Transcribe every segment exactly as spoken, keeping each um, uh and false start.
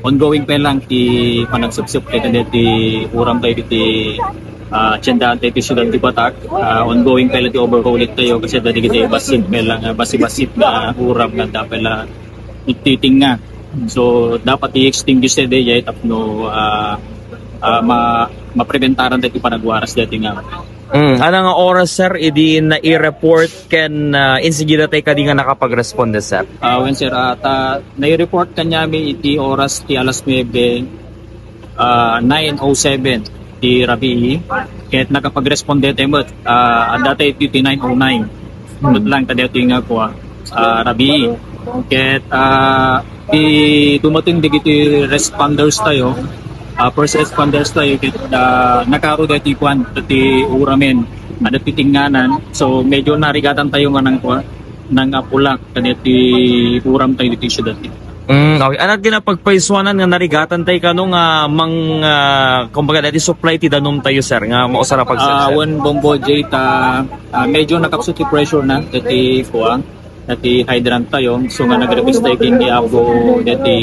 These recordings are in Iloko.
Ongoing pa lang ti panagsupsup tayo kadagiti uram tayo diti, ah, tiendaan tayo ti siudad ti Batak. Ah, ongoing pa lang ti overhauling tayo kasi dagiti bassit pa lang, ah, bassit-bassit nga uram nga dapat lang ititinga. So, dapat i-extinguish tayo diay tapno, ah, ah, ma-, mapreventaran tayo ti panagwaras dati nga. Mm. Ano nga oras, sir, idi nai-report ken, ah, insigida tayo kadi nga nakapag-responde, sir? Ah, wen, sir, ah, ta, nai-report kaniami iti oras ti alas nuebe, ah, nine oh seven ti rabii. Ket nakapagresponde tayo met, ah, adda tayo iti nine oh nine. Hmm. Met lang, kadi ito nga kua, ah, rabii. Ket, ah, ti dumateng dagiti responders tayo, ah, first responders tayo, ket, ah, nakaro dagiti kuan, dagiti uramen, adda ti tinganan. So, medyo narigatan tayo nga nang kuan, nang apula, kadi ti uram tayo diti siudad. Mm, okay. Ano ti napagpaisuanan nga narigatan tayo kano nga mang, ah, kumbaga, dati supply ti danum tayo, sir, nga mausar a Ah, pagserserbi? Wen, Bombo J, ta, ah, medyo nakapsut ti pressure na, dati kuan, dati hydrant tayo, so nga nag-request tayo ken ni Apo dati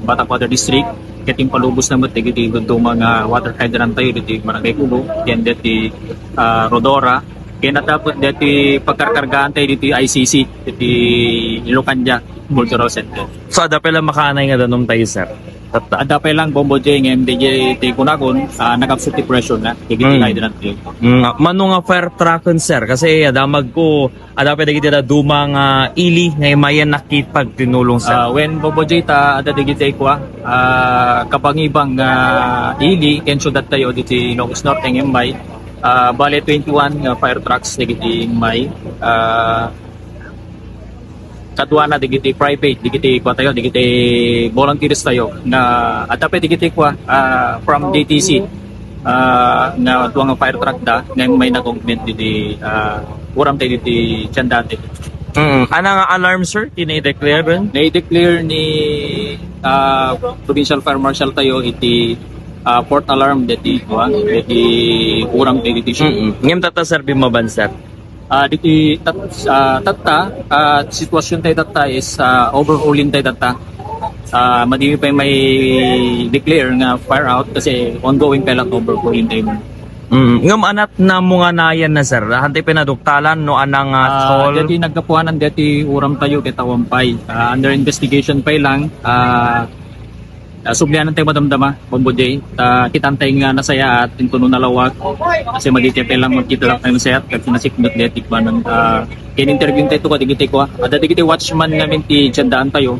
Batak Water District, ket impalubos na met dagiti dadduma nga water hydrant tayo dati Barangay Kubo, ken dati, ah, Rodora, ken natapot dati pagkarkargaan tayo dati I C C, dati Ilocandia Cultural Center. So, adda pay lang makaanay nga danum tayo, sir? Tatta. Adda pay lang, Bombo J, ngem dagiti kunakon, ah, nakapsut ti pressure na, dagiti Mm. hydrant tayo. Mm, mano nga fire truck, sir? Kasi adamag ko, adda pay dagiti dadduma nga ili nga immayen nakitpagtinulong, sir. Ah, wen, Bombo J, ta adda dagiti kua, ah, kabangibang nga ili ken siudad tayo diti Ilocos Norte nga immay. Ah, bale twenty-one nga fire trucks dagiti immay. Ah, kaduana dagiti private, dagiti kua tayo, dagiti volunteers tayo nga adda pay dagiti kua, ah, from D T C, ah, nga dua nga fire truck da nga immay nag-augment diti, ah, uram tayo diti tiendaan tayo. Mm. Ano nga alarm, sir, ti nai-declare? Nai-declare ni, ah, Provincial Fire Marshal tayo iti, ah, fourth alarm diti kua, diti uram tayo diti. Mm. Ngem tatta, sir, bimmaban, sir? Ah, diti tat-, ah, tatta, ah, sitwasyon tayo tatta is, ah, overhauling tayo tatta. Ah, madi pay mai-declare nga fire out kasi ongoing pay lang overhauling tayo. Mm. Ngem anat na mo nga nayan na, sir? Hantay pinaduktalan no anang, ah, Ah, tol? Dati naggapuanan dati uram tayo ket awan pay. Ah, under investigation pay lang. Ah, ah, sublianan tayo madamdama, Bombo J. Ta, kitan tayo nga nasayaat, intono nalawag. Kasi madi pay lang magkita lang tayo nasayaat, kasi nasikmat dati kuan, ah, kin-interview tayo to, kadagiti kua. Adda dagiti watchman ngamin ti tiendaan tayo.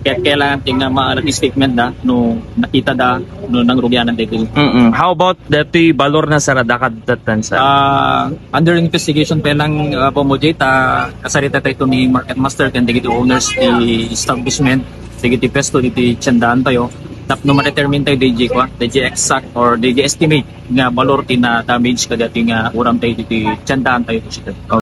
Kaya kailangan tayo nga ma-, statement da, no nakita da, no nangrugianan tayo. Mm-mm. How about dati balor na, sir, adda kadtatan, sir? Ah, under investigation pay lang, ah, Bombo J, ta kasarita tayo to ni market master ken dagiti owners ti establishment, dagiti pwesto diti tiendaan tayo. Tapno ma-determine tayo daydi kua, daydi exact or daydi estimate nga balor ti na-damage kadati nga uram tayo diti tiendaan tayo.